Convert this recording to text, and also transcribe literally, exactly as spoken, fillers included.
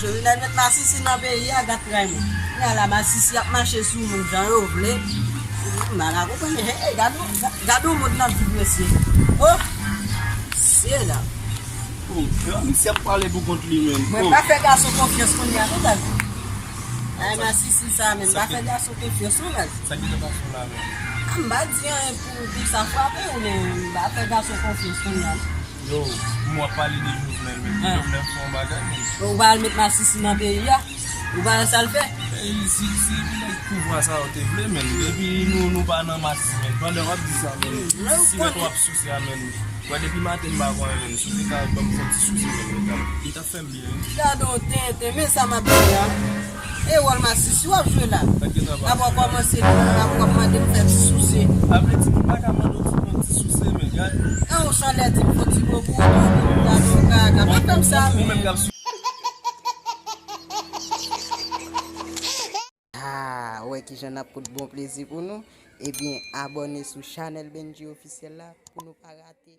Yo vin al met masisi nan peyi a, gad tray moun. Kounye a la masisi ap mache sou moun jan yo vle. M pa ka konprann, hey, hey, gad yon, gad yon mond n ap viv, mesye. Oh! Mesye la. Oh, misye ap pale pou kont li menm. Mwen pa fè gason konfyans kounye a, non, gad. Ay, masisi sa menm, pa fè gason konfyans, non, gad. Sa ki te pase la menm? Ah, m pa di anyen pou, pou sa frape ou, men m pa fè gason konfyans kounye a. Yo, m w ap pale de Jovenel menm. Jovenel fè yon bagay menm. Ou pa al met masisi nan peyi a? Ou pa wè sa l fè? Ey, si, si nèg pouvwa sa yo te vle menm, depi nou, nou pa nan masisi menm, pandan w ap di sa menm, sivèt w ap souse a menm, wè depi maten m pa kwè menm, si w te ka ban m fè ti souse menm, li t ap, li t ap fè m byen wi. Gade w tenten, men sa m ap di a. E wòl masisi w ap jwe la. Dabò kòmanse li, w ap, w ap mande m fè ti souse. Sa vle di m pa ka mande w ti, ti souse, men gade. An, ou sanlè di m fò ti bokou, gade w kaka. Pa fè m sa, men. Ah, wè kijan n ap pot bon plezi pou nou. Ebyen, abòne sou chanèl Benji Officiel la pou nou pa rate